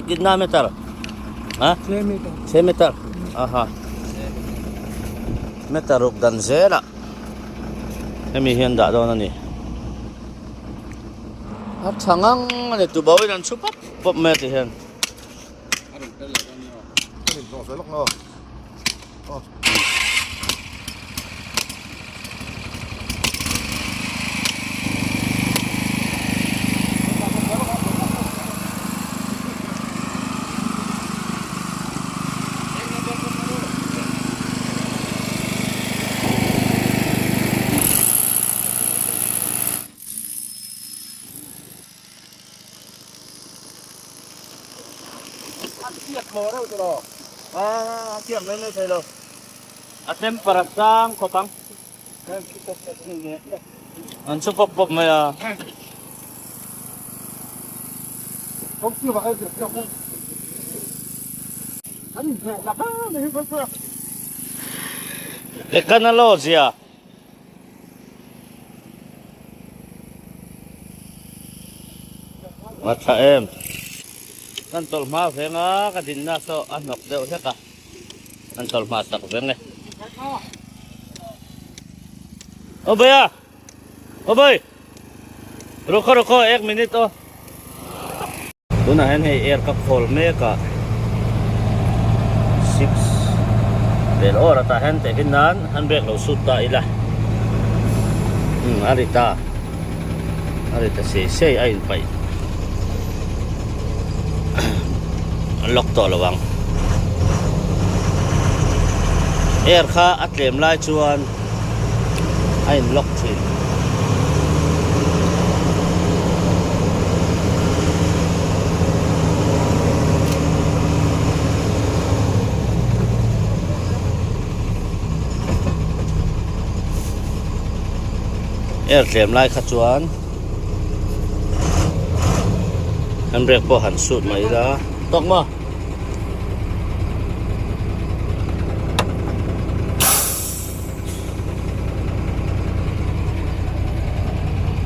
Kitna meter? Ha? 6 meter. 6 meter. Aha. Meter ruk dan zelah hemi hian dah dawn a ni. A tha ngang a ni tuboh in an chhu pawp pawp mai a ti hian. A tiak mai mai thei lo. A temper a sang khawp ang. An chu pawp pawp mai a. Ekanalozia. A tha em. Kan tawlh hma veng a, ka dinna saw a hnawk deuh hlek a. Kan tawlh hma tak veng e. Aw bhaiya. Aw bhai. Rukho rukho ek minute aw. Tunah hian hei air ka khawl mek a 6 bel awr atah hian teh hi nan handbrake lo sut ta ila umm a ri ta a ri ta sei sei a inpaih a lock tawh lo ang air kha a tlem lai chuan a in lock thin. Air tlem lai kha chuan handbrake pawh han sut mai ila tawk maw.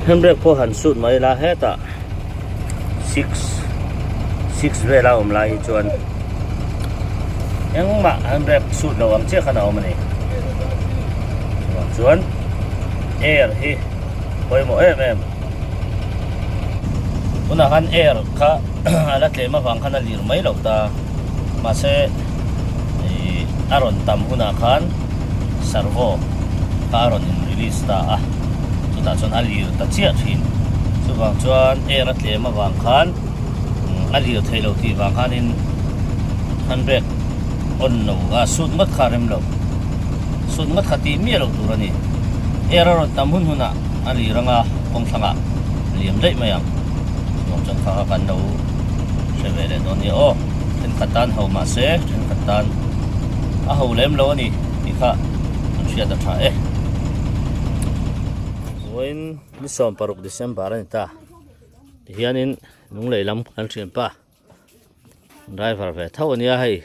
Handbrake pawh han sut mai ila hetah 6 6 vela awm lai hi chuan engmah handbrake sut lo ang chiah khan a awm a ni chuvang chuan air hi pawimawh em em tunah khan air kha a la tlem avang khan a lir mai lo ta mahse ih a rawn tam hunah khan servo kha a rawn in release ta a chutah chuan a lir ta chiah thin chuvang chuan air a tlem avang khan a lir theih loh tih vang khanin handbrake on lo a sut ngawt kha a rem lo sut ngawt kha tih miah loh tur a ni air a rawn tam hun hunah a lir anga kawng thlangah liam daih mai ang chuvang chuan kha kha kan lo hre ve leh dawn nia aw thenkhat tan ho mahse thenkhat tan a ho lem lo a ni tih kha an hriat a tha e. Vawiin ni 16 December a ni ta tihianin Lunglei lam kan hriam pa driver ve tho a nia hei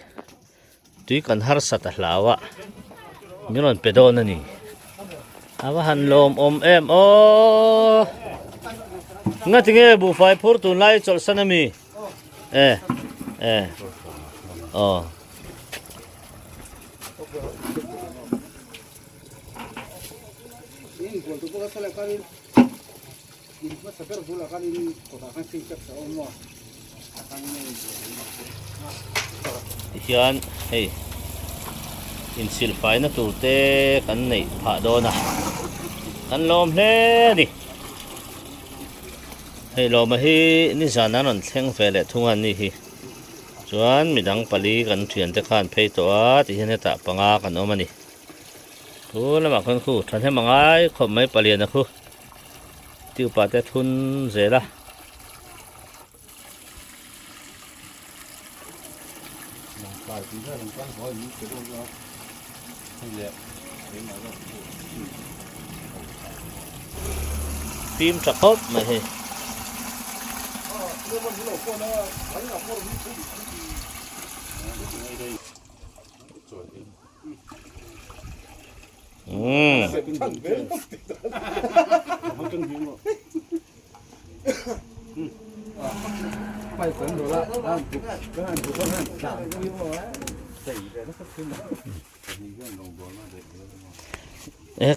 tui kan harsat a hlau a min rawn pe dawn a ni a va han lawm awm em aw nga tinge buhfai phur tunlai chawlhsan a mi e e aw. In hmasa ber bulah khan in kawtah khan sintex a awm maw a khan in a inbual mai ang che. Tihian hei insilfaina tur te kan neih phah dawn a, kan lawm hle a ni. Hei lawma hi nizan an rawn thleng ve leh thung a ni hi. Chuan midang pali kan thiante khan phei tawh a tihian hetah panga kan awm a ni. Thu lamah khan khu thahnem a ngai khawp mai palian a khu. Tube ah te thun zel a. Fim tha khawp mai hei. Umm. E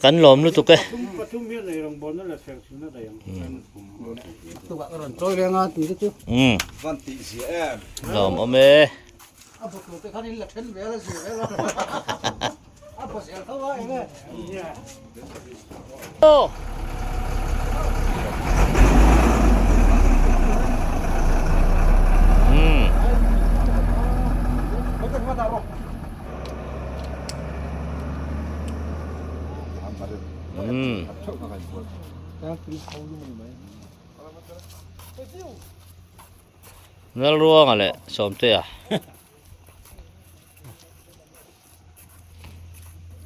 kan lawm lutuk e. Lawm awm e. Lalruanga leh Sawmtea.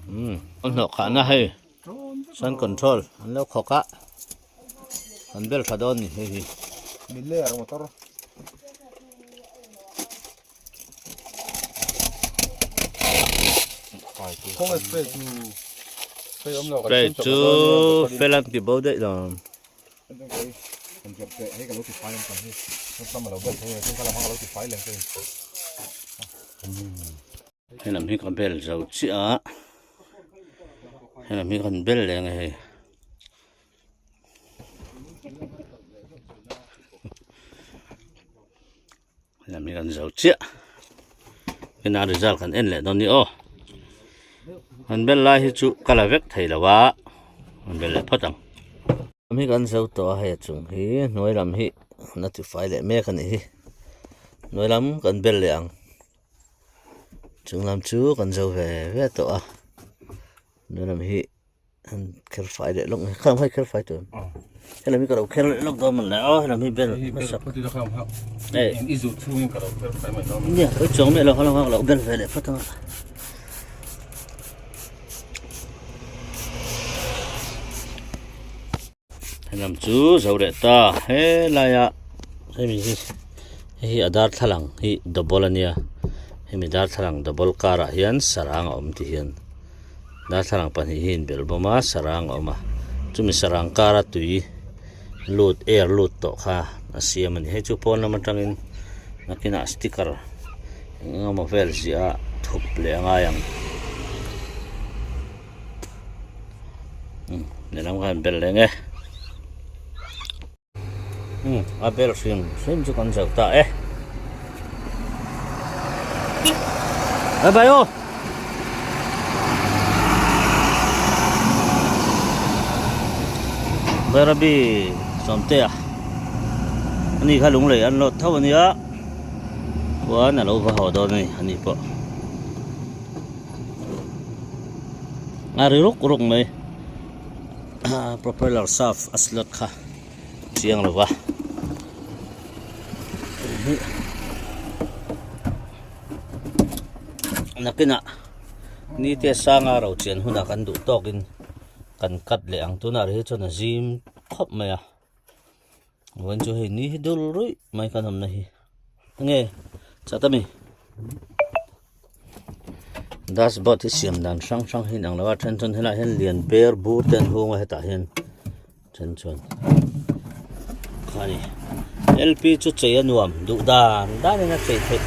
Umm a hnawh khahna hei sun control an lo khawk a an bel tha dawn ni hei hi. Spray chu fel an ti bo daih lo. He lam hi ka bel zo chiah a he lam hi kan bel leh ang e hei. Lam hi kan zo chiah ina result kan en leh dawn ni aw an bel lai hi chu ka la vek thei lo a an bel leh phawt ang lam hi kan zo tawh a hei a chung hi hnuai lam hi an la tifai leh mek a nih hi hnuai lam kan bel leh ang chung lam chu kan zo ve ve tawh a hnuai lam hi. an kher fai leh lawk khang hei kher fai tur helam hi ka lo kher leh lawk dawn mawn le aw helam hi bel hmasa eh i zut chhungin ka lo kher fai mai dawn nia oi chuang miah lo kha lo bel ve leh phawt anga helam chu zo leh ta helaia hemi hi hei hi a darthlalang hi double ania hemi darthlalang double karah hian sarang a awm ti hian. Darthlalang pahnih hi inbelh bawm a sarang a awm a chumi sarang kara tui lut air lut tawh kha a siam a ni hei chu pawn lam atangin nakinah sticker eng eng emaw vel ziah a thup leh a ngai ang umm lehlam khan an bel reng e umm a bel hrim hrim chu kan zo ta e bye bye aw Bairabi Sawmtea ani kha lunglei an lawt tho ania chuan a lo va haw dawn a ni ani pawh a ri ruk ruk mai. Propeller shaft a slot kha chiang lo va nakinah ni te sanga ro chian hunah kan duh tawkin kan cut leh ang tunah rih hi chuan a zim khawp mai a vawiin chu hei ni hi dul ruih mai kan awmna hi enge chat ami. Dashboard hi siam dan hrang hrang hi inang lo a then chuan helaiah hian lian per bur te an hung a hetah hian then chuan kha a ni L P chu chei a nuam duh dan danin a chei theih.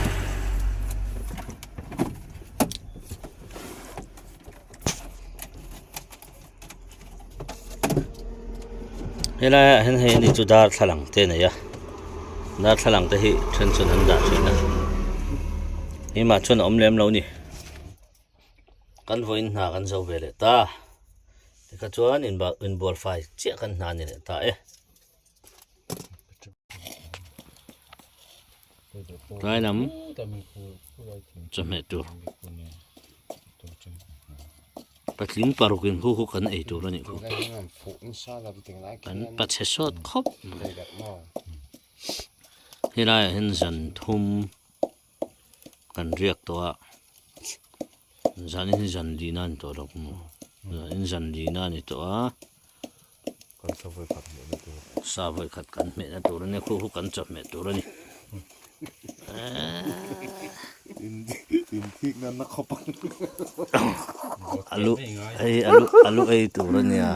Helaiah hian hei ani chu darthlalang te a nei a darthlalang te hi then chuan an dah thin a keimah chuan a awm lem lo a ni kan vawiin hna kan zo ve leh ta tikha chuan inbual fai chiah kan hna a ni leh ta e. Tlai lam chawhmeh tur patling paruk in hu hu kan ei tur a nih khu kan pachhe sawt khawp mai helaiah hian zan thum kan riak tawh a zanin hi zan lina a ni tawh lo maw zanin zan lina a ni tawh a. Sa vawi khat kan hmehna tur a nia khu khu kan chawhmeh tur a ni. Alu hei alu alu ei tur a nia.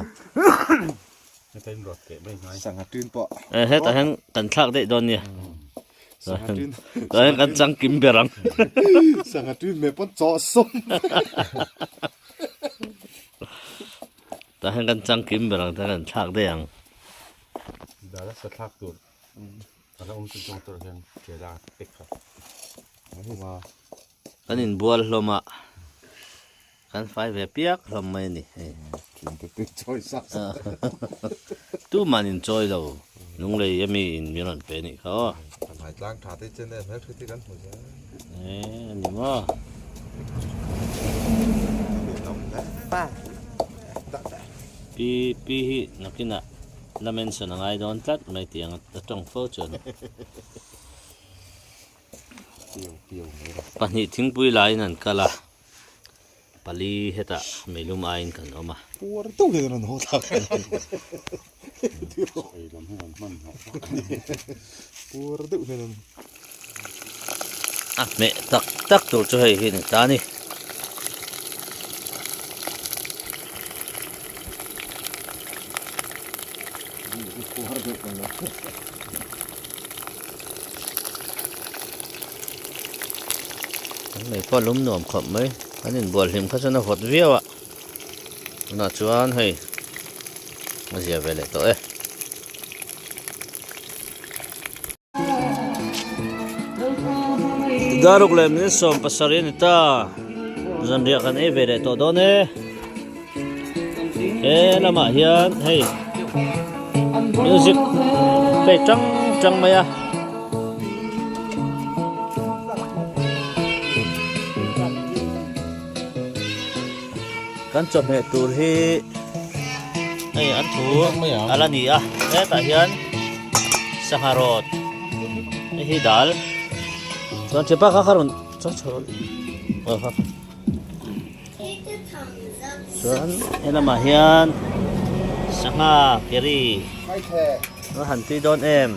Hetah hian kan thlak daih dawn nia. Chuan kan chang kim ber ang. Sangha tui hmeh pawn chaw sawm. Tah hian kan chang kim ber ang chuan kan thlak daih ang. Dala sa thlak tur a la awm chu zawng tur hian kela pek kha. Kan inbual hlawm a. Kan fai ve piak hlawm mai a ni hei. Tuman in chawi lo lunglei ami in min rawn pe anih kha aw. E ani maw. Pi pi hi nakinah la mention a ngai dawn tlat mai tih ang a tawng fo chuan. Pahnih thingpui laiin an kal a. Pali hetah meilum aiin kan awm a. Puar deuh hian an rawn haw thlak a. Puar deuh hian an. A hmeh tak tak tur chu hei hi ni ta a ni. Kan lei pawh a lum nuam khawp mai kan inbual hlim kha chuan a vawt viau a tunah chuan hei a zia ve leh tawh e. Daruk leh minute 70 a ni ta zanriah kan ei ve leh tawh dawn e. He lamah hian hei music play tang tang mai a. Kan chawhmeh tur hi hei an thu a la ni a hetah hian sangha rawt hei hi dal chuan thianpa kha kha rawn chuan chho rawh aw kha. Chuan he lamah hian sangha keri a han tui dawn em.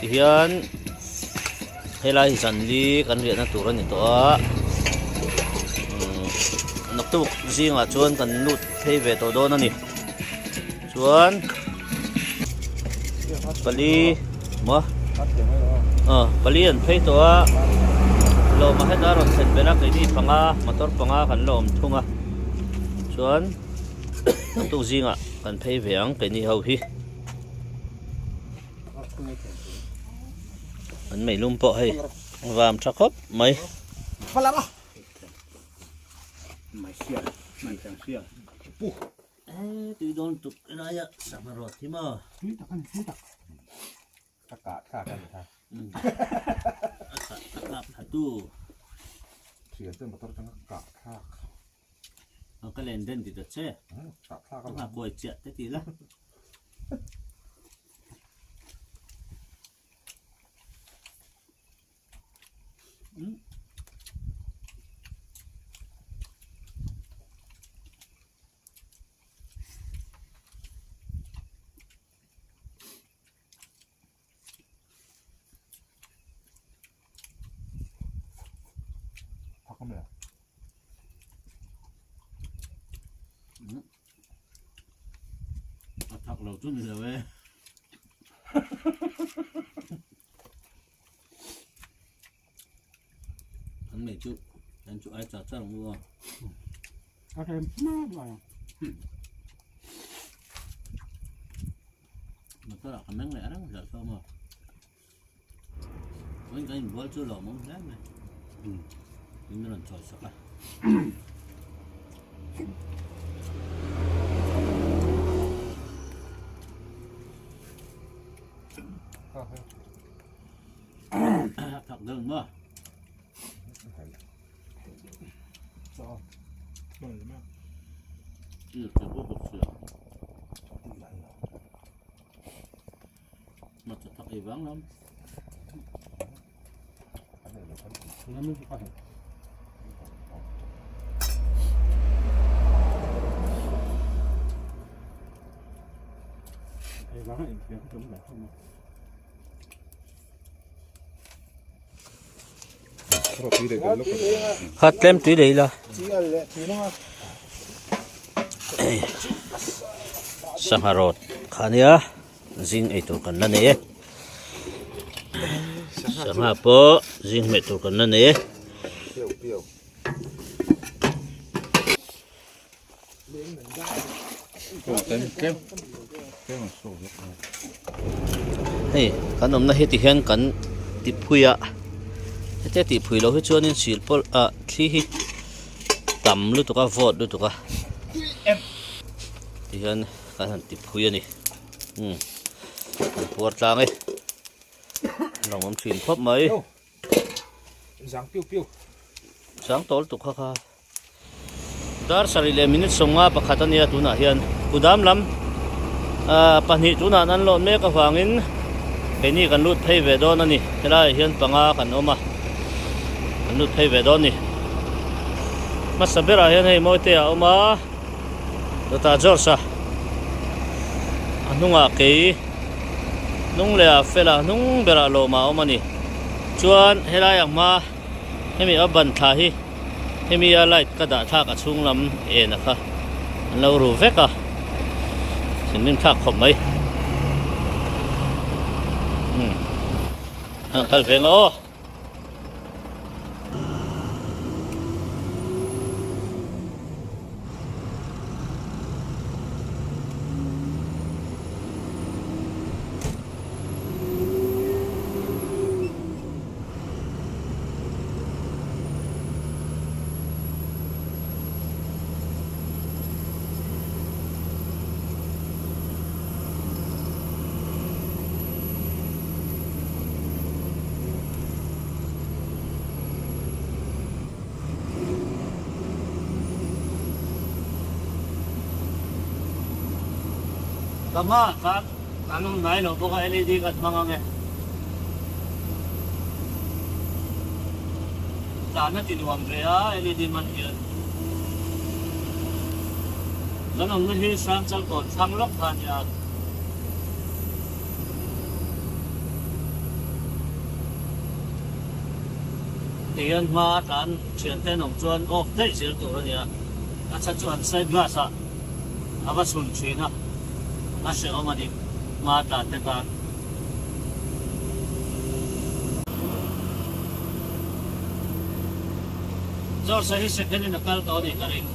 Tihian helai hi zanli kan riahna tur a ni tawh a naktuk zingah chuan kan lut phei ve tawh dawn a ni. Chuan pali maw aw pali an phei tawh a lawmah heta a rawn thlen belh a keini panga motor panga kan la awm thung a chuan naktuk zingah kan phei ve ang keini ho hi an meilum pawh hei vam tha khawp mai. Tui dawn tuk laia sangha rawt hi maw? Tui tak a ni, tui tak. Ka kah thlak a ni kha. A kah a kap tha tu. Thian te motor atanga kah thlak. Ka len den ti ta che. Kah thlak a la. Ka kawi chiah te ti la. A thak lo chu ni lo e. An mei chu an chu ai char char ang u a. A rem hma duai ang. Motor ah ka meng leh reng zel tho maw. Vawiin kan inbual chu lawmawm hle mai. Min rawn chawi sak a. Thak deuh maw? Kha tlem tui lei la. Hei sangha rawt kha ania zing ei tur kan la nei e sangha pawh zing hmeh tur kan la nei e. Hei kan awmna hi tihian kan ti phui a hetia tih phui loh hi chuanin sil pawlh ah thli hi tam lutuk a vawt lutuk a tihian kan han ti phui a ni umm kan puar tlang e a lo awm thin khawp mai. Zang tawl tuk kha kha. Dar sarih leh minute sawmnga pakhat a nia tunah hian kudam lam ah pahnih tunah an lawh mek avangin keini kan lut phei ve dawn a ni helaiah hian panga kan awm a kan lut phei ve dawn a ni hmasa berah hian hei Mawite a awm a dawtah George a a hnungah kei hnung leh ah Fela hnung berah lawm a awm a ni chuan helaiah hma hemi a ban thla hi. Hemi a light ka dah thlak a chhung lam en a kha an lo ru vek a thinrim thlak khawp mai umm an kal ve ngawh aw. Ka hma khan an awm ngai lo bawk a led kan hmang ang e. Tlan a ti nuam ve a led man hian. Kan awmna hi Hrangchal kawn thlang lawk kha a nia. Tihian hma a tlan thian te an awm chuan off daih zel tur a nia. A chhan chu an side glass ah a va chhun thin a, a hrehawm a ni hma tlan te tan. George-a hi second in a kal tawh a nih ka ring.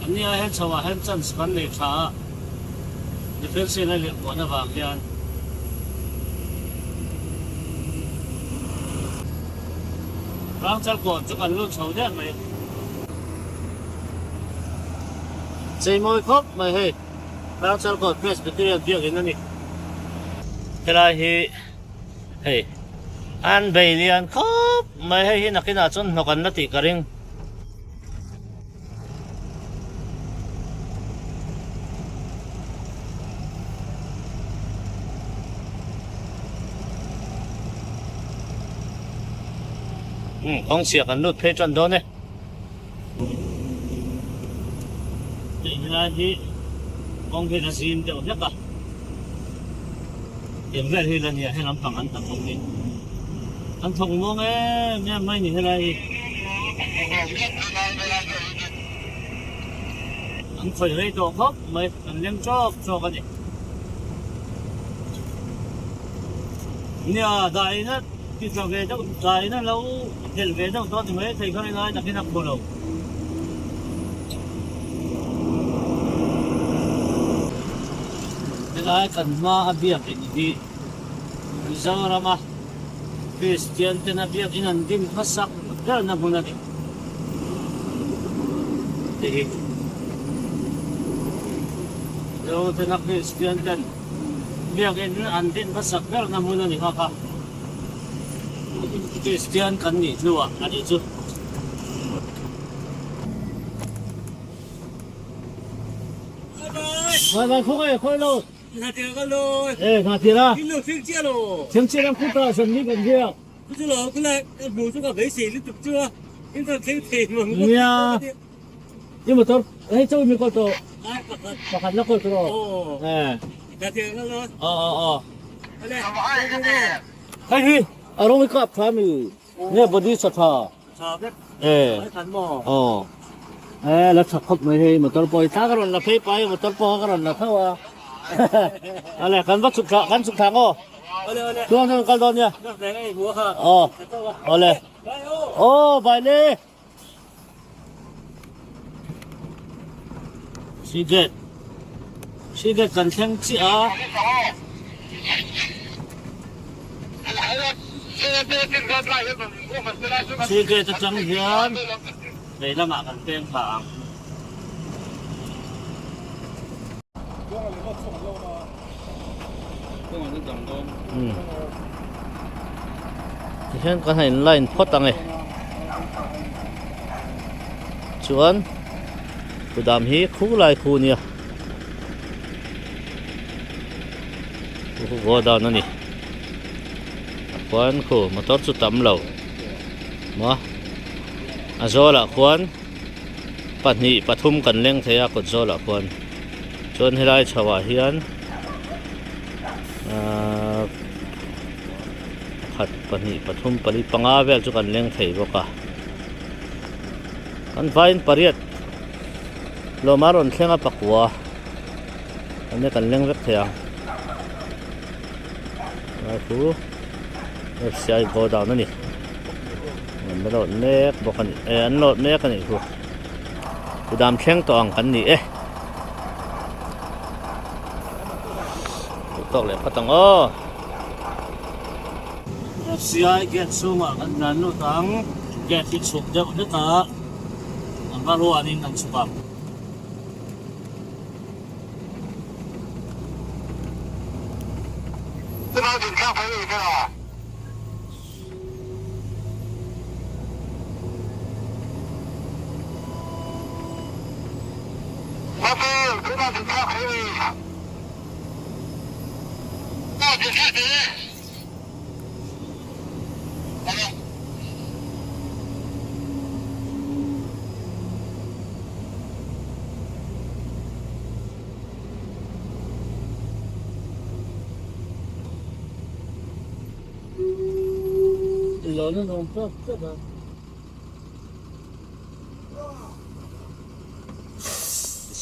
An ni ah hian chho ah hian chance kan nei tha a, defense in a lirh kuahna vang hian. Rangchal kawn chu kan lut chho der mai. Cheimawi khawp mai hei Rangchal kawn Presbyterian biakin a ni. Helai hi hei an bei lian khawp mai hei hi nakinah chuan hnawk an la tih ka ring. Kawng chhia kan lut phei tan dawn e. Hei helai hi kawng hi la zim deuh hlek a. Tiang vel hi la nia he lampang an tam bawk hi. An thawk muang em em mai ni helai hi. An khawih rei tawh khawp mai an leng chawk chawk a ni. Nia daina ti tla ve deuh daina lo helh ve deuh tawh ni mai thei kha rinai takin a phu lo. Helai kan hma a biakin hi Mizorama Kristian tena biakin an din hmasak berna hmun a ni tih hi Mizo tena Kristian ten biakin an din hmasak berna hmun a ni nghak a, Kristian kan nih hnuah a nih chu. Vai vai khaw nge khawi lo. Ê ngah tir a. Thing chiah lam khuta zan ni kan riak. Nia. I motor hei chau mi kawl tawh. Pakhat la kawl tawh rawh. Ê. Aw aw aw. Hei hi a rawng i kap tha mi. Nge body sa tha. Ê. Aw. E la tha khawp mai hei motor pawh hi thla ka rawn la phei pah hi motor pawh ka rawn la tho a ale kan va chhuk thla kan chhuk thla ang aw tluang chuan kal dawn nia aw awle aw bai le Seagate Seagate kan thleng chiah a. Seagate atang hian vei lamah kan peng thla ang. Tihian kan han in line phawt ang e. Chuan kudam hi khu lai khu nia. Khu khu godown a ni. Khuan khu motor chu tam lo. Maw a zawlah khuan pahnih pathum kan leng thei a kawt zawlah khuan chuan helai chho ah hian ahh pakhat pahnih pathum pali panga vel chu kan leng thei bawk a kan vaiin pariat lawm a rawn thleng a pakua ania kan leng vek thei ang helai chu F_C_I godown a ni. An la lawt mek bawk a ni eh an lawt mek a nih chu kudam thleng tawh ang kan ni e duh tawk leh phawt ang aw F_C_I gate chhungah kan tlan lut ang gate hi chhuk deuh hlek a an va ruanin an chhuk ang.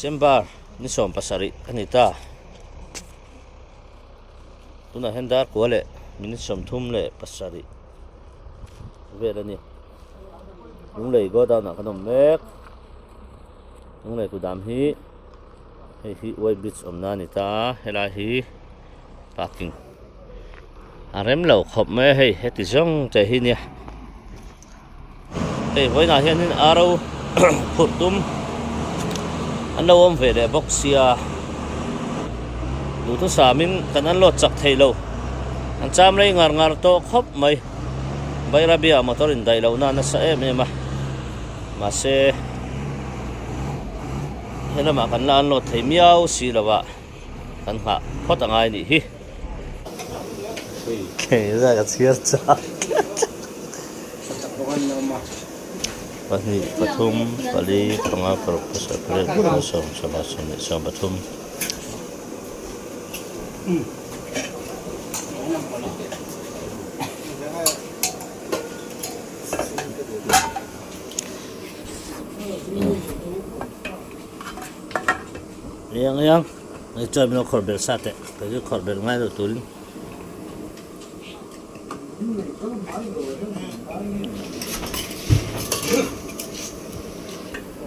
December ni 17 a ni ta. Tunah hian dar kua leh minute 37 vel a ni. Lunglei godown ah kan awm mek. Lunglei kudam hi hei hi Y bridge awmna a ni ta a helai hi parking a rem lo khawp mai a hei heti zawng te hi nia hei vawiinah hianin aro phurh tum an lo awm ve leh bawk sia duhthusamin kan unload chak thei lo an cham rei ngar ngar tawh khawp mai Bairabi ah motor indaih lohna a nasa em em a mahse helamah kan la unload thei miau si lo a kan nghah phawt a ngai nih hi. Pahnih pathum pali panga paruk pasarih pariat panga sawm sawma sawmhnih 13. Yang yang hei chuan min lo khawrh belh sa teh kei chu khawrh belh ngai loh turin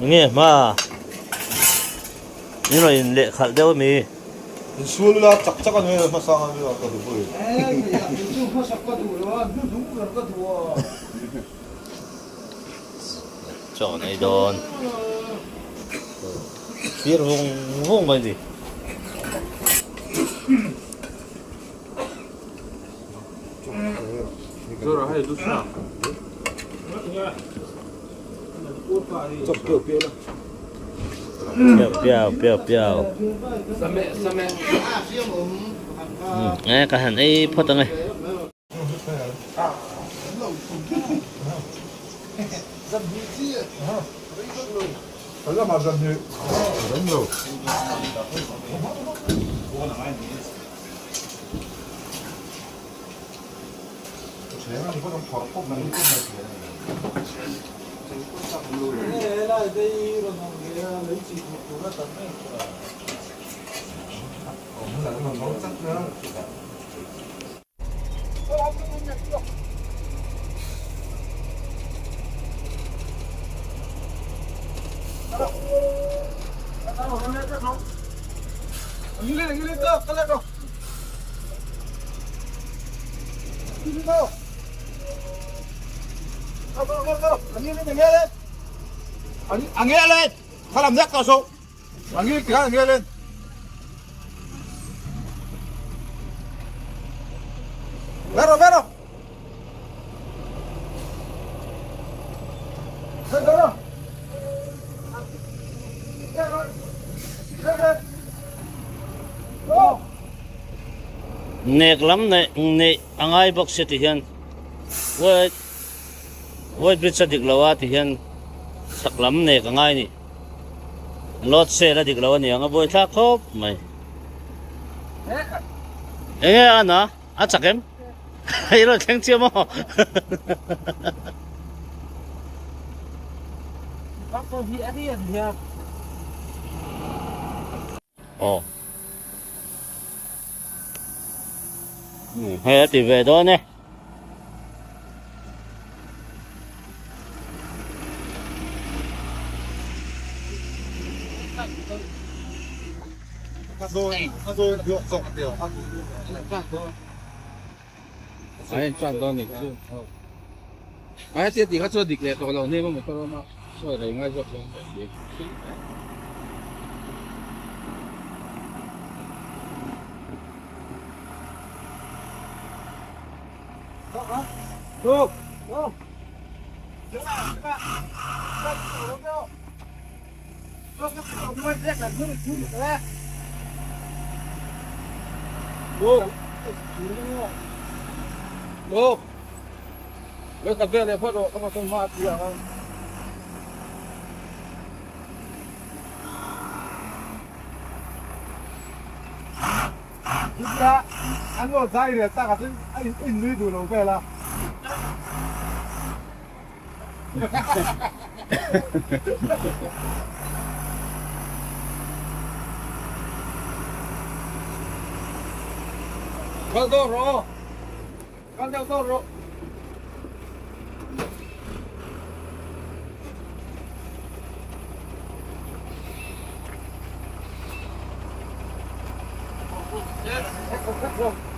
enge hma min rawn in leh khalh deuh ami. Insual ila chak chak a ni mai hmasa ang a ni a ka duh pawhin. Chaw an ei dawn. Thlir vung vung mai ni. Piau piau piau piau. E ka han ei phawt ang e. Nek lam neih neih a ngai bawk si ti hian weight weight bridge a dik lo a ti hian chak lam nek a ngai ni load cell a dik lo a niang a buaithlak khawp mai enge a na a chak em i rawn thleng chiah maw Aw hei a ti ve dawn e.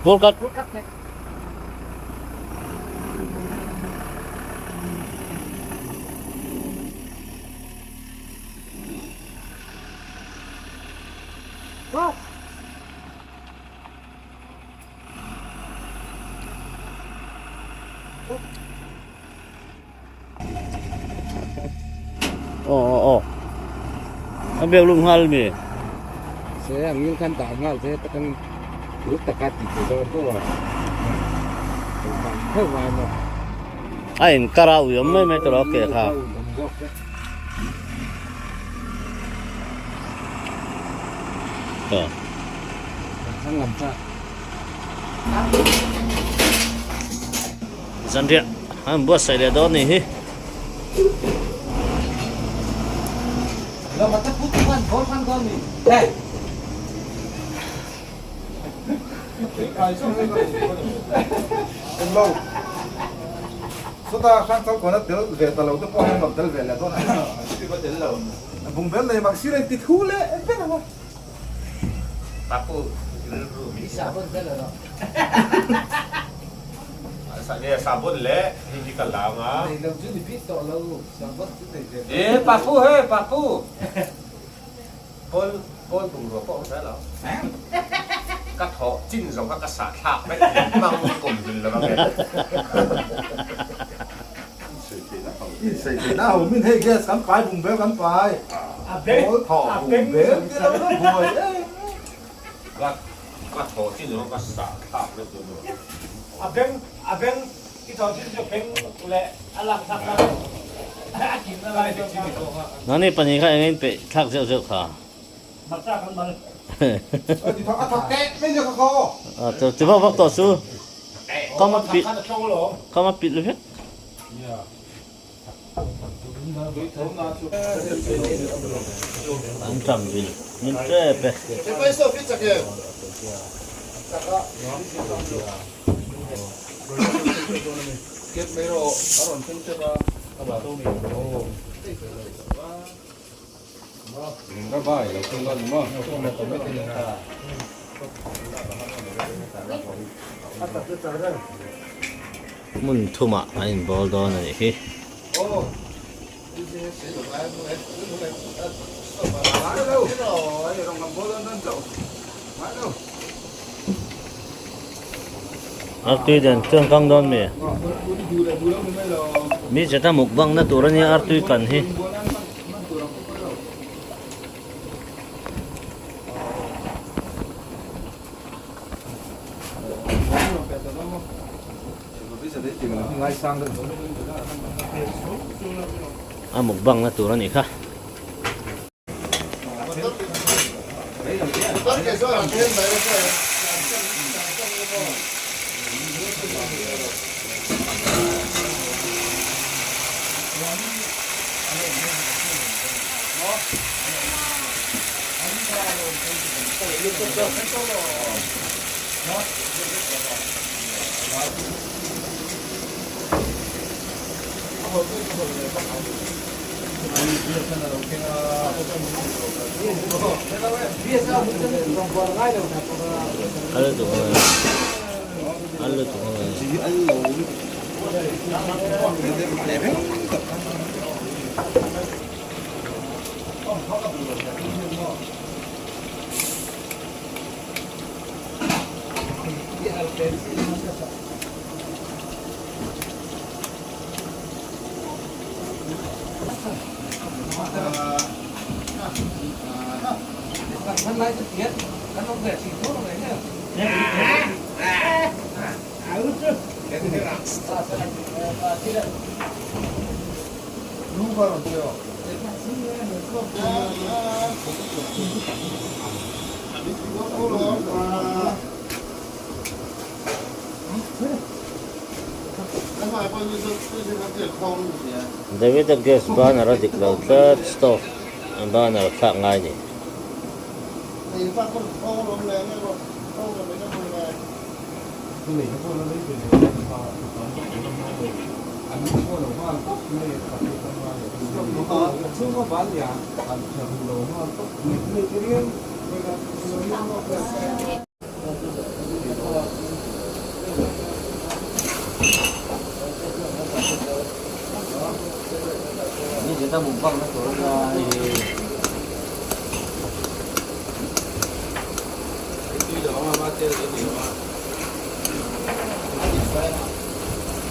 Vô cắt. Aw aw aw a biak lum nghal mi. Se ang ngil khan dah nghal se ta kan ul taka ti thei dawn tawh a theuh ngai maw. A in kar a ui awm mai mai tawh lo ke kha. Zanriah an buatsaih leh dawn nih hi. Nangni pahnih kha eng in peih thlak zeuh zeuh kha. Ti vak vak tawh chu kam a pilh kam a pilh vek. An ṭam vil hmin ṭep e. Hmun thumah an inbawl dawn a nih hi. Artui den chuan kang dawn mi? Mi cheta mukbang na tur a nia artui kan hi. A mukbang na tur a nih kha. David a gas burner a dik lo tlat stove burner thlak ngai ni.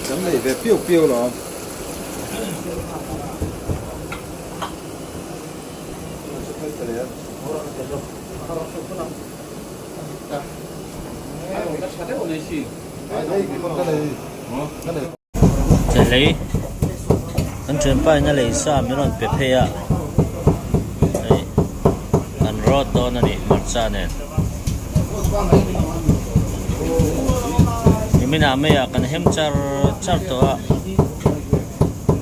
Kan nei ve piau piau lo. Chahlei kan thianpa in a lei sa min rawn pe phei a hei kan rawt dawn a ni hmarcha nen nimin ah mai ah kan hem char char tawh a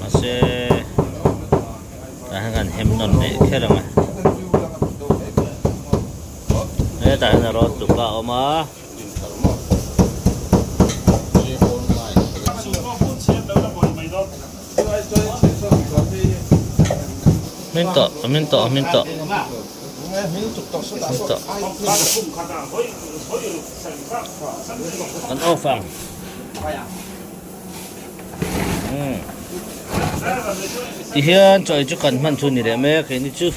mahse tah hian kan hem nawn leh kher ang a hetah hian a rawt tupa a awm a. Hmin tawh a hmin tawh a hmin tawh hmin tawh kan off ang umm tihian chaw ei chu kan hman thu ni leh mek hei ni chu.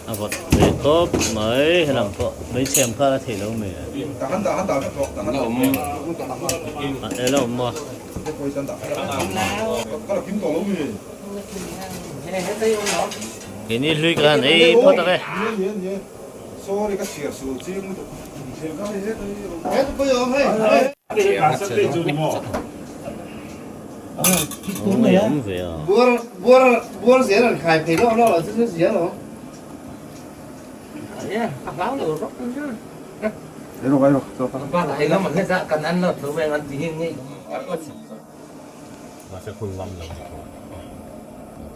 A vawt ve tawp mai helam pawh hmeichhe ang kha a theih lo mai a ela awm maw. Keini hlui ka han ei phawt ang e. Awm ve a.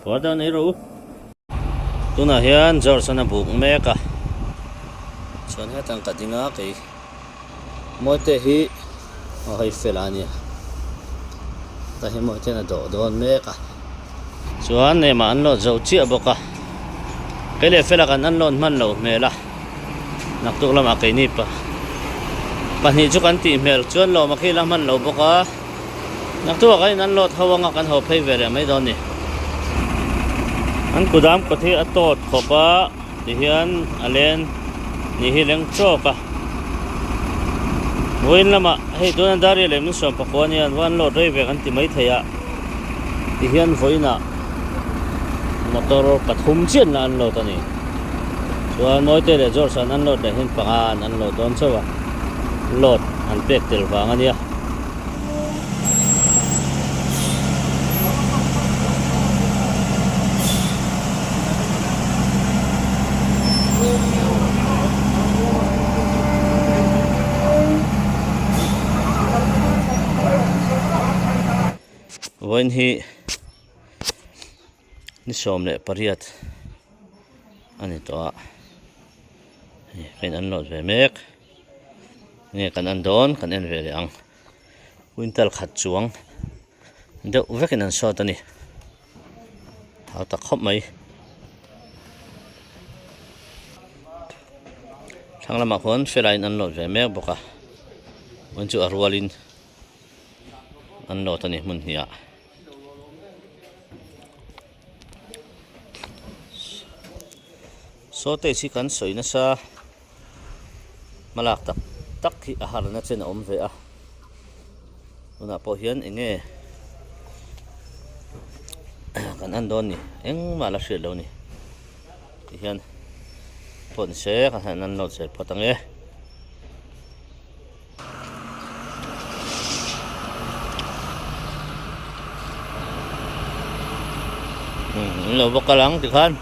Puar dawn ei rawh u. Tunah hian George an a buk mek a, chuan hetang ka ding a kei Mawite hi aw hei fel a nia, heta hi Mawite a dawh dawn mek a, chuan nemah an lawt zo chiah bawk a, kei leh fela kan an lawn hman loh hmel a, naktuk lamah keini pa pahnih chu kan tih hmel chuan lawm a khi la hman lo bawk a. Naktuk ah kan in an load ho anga kan haw phei ve leh mai dawn ni. An kudam kawt hi a tawt khawp a tihian a len ni hi leng chawk a. Vawiin lamah hei tuna Daria leh min sawm pakua ania an va an load rei ve kan ti mai thei a tihian vawiinah motor pathum chian la an load a ni. Chuan Mawite leh George an an load leh hian panga an an load dawn chauh a load an pek tel vang a nia. Vawiin hi ni 18 a ni tawh a hei ka in unload ve mek. Nge kan en dawn kan en ve leh ang quintal khat chuang deuh vekin an sawt a ni hau tak khawp mai thlang lamah khuan felaiin an lawt ve mek bawk a hmun chu a rualin an lawt a ni hmun hnih ah. Shortage hi kan sawi nasa hmalak tak tak hi a harna chen a awm ve a tunah pawh hian eng nge kan en dawn ni engmah la hriat lo ni tihian pawh ni se kan han en loh zel phawt ang e. An lo va kal ang tikhan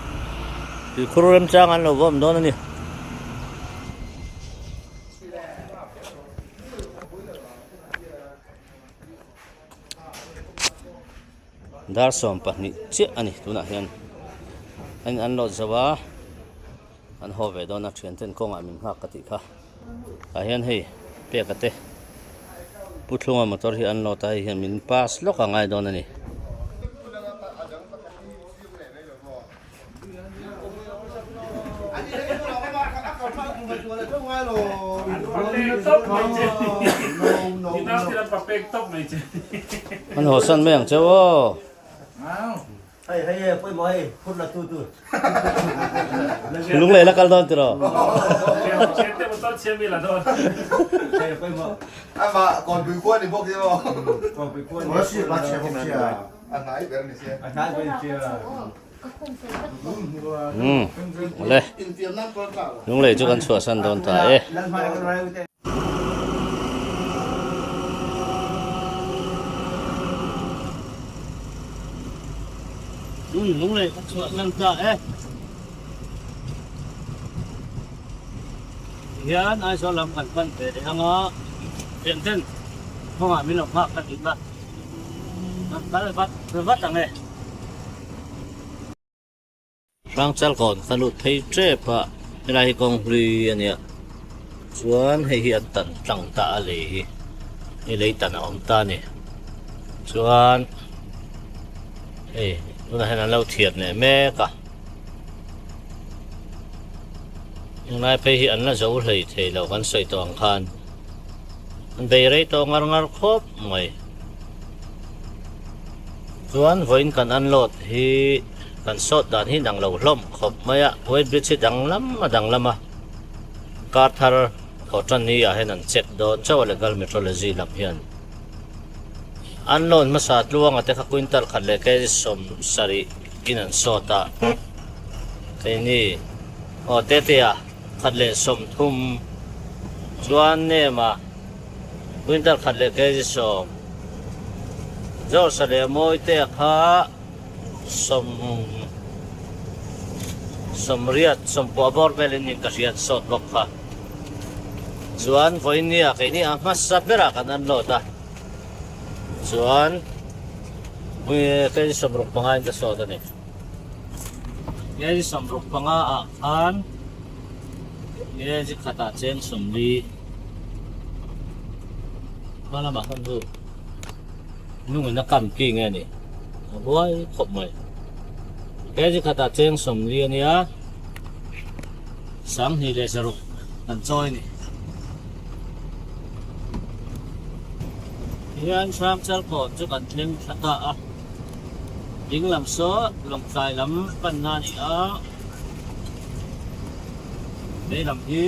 tuikhur remchang an lo va awm dawn a ni. Dar 12 chiah a ni tunah hian an an load zo a. An haw ve dawn a thian ten kawngah min nghak ka tih kha. Tah hian hei peka te Pu Thlunga motor hi an load a hei hian min pass lawk a ngai dawn a ni. An haw san mai ang cheu aw. Lunglei la kal dawn tiraw? Umm awle Lunglei chu kan chhuahsan dawn ta e. Lunglei ka chhuah hlan ta e. Hian Aizawl lam kan pan ve leh ang a, thian ten kawngah min lo nghak ka tih kha kan kal vat vat ang e. Hrangchal kawn ka lut phei tep a, helai hi kawng hlui a nia chuan hei hi an tan tlang ta a lei hi hei lei tan a awm ta a ni chuan hei tunah hian an lo thiat leh mek a tunlai phei hi an la zo hlei thei lo kan sawi tawh ang khan an bei rei tawh ngar ngar khawp mai chuan vawiin kan unload hi. Kan sawt dan hi dang lo hlawm khawp mai a, White Bridge hi danglam a danglam a, kar thar thaw tan ni ah hian an check dawn chauh a legal metrology lam hian. An loan hmasa tluanga te kha quintal khat leh kg 70 in an sawt a, keini aw Tetea. Khat leh 30 chuan nema quintal khat leh kg 10. George-a leh Mawitea kha sawm sawmriat sawmpua bawr velin in ka hriat sawt bawk kha. Chuan vawinia keini a hmasa berah kan unload a, chuan kg 65 in ka sawt a ni. Kg 65 ah khan kg khatah cheng 40 hma lamah khan chu Nungin a kam ki nge ni? A huai khawp mai. Kg khatah cheng 40 a nia, 2600 kan chawi a ni. Tihian Hrangchal kawn chu kan thleng thla ta a, ding lam saw Lawngtlai lam panna a ni a, vei lam hi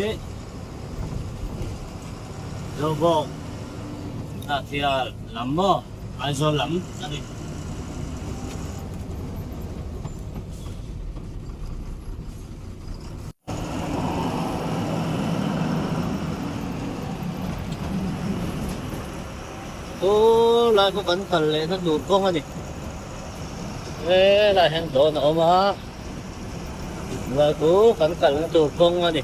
Zobawk Hnahthial lam maw Aizawl lam a ni. Chu lai pawh kan kal lehna tur kawng a ni. Helai hian dawn a awm a, chu lai chu kan kalna tur kawng a ni.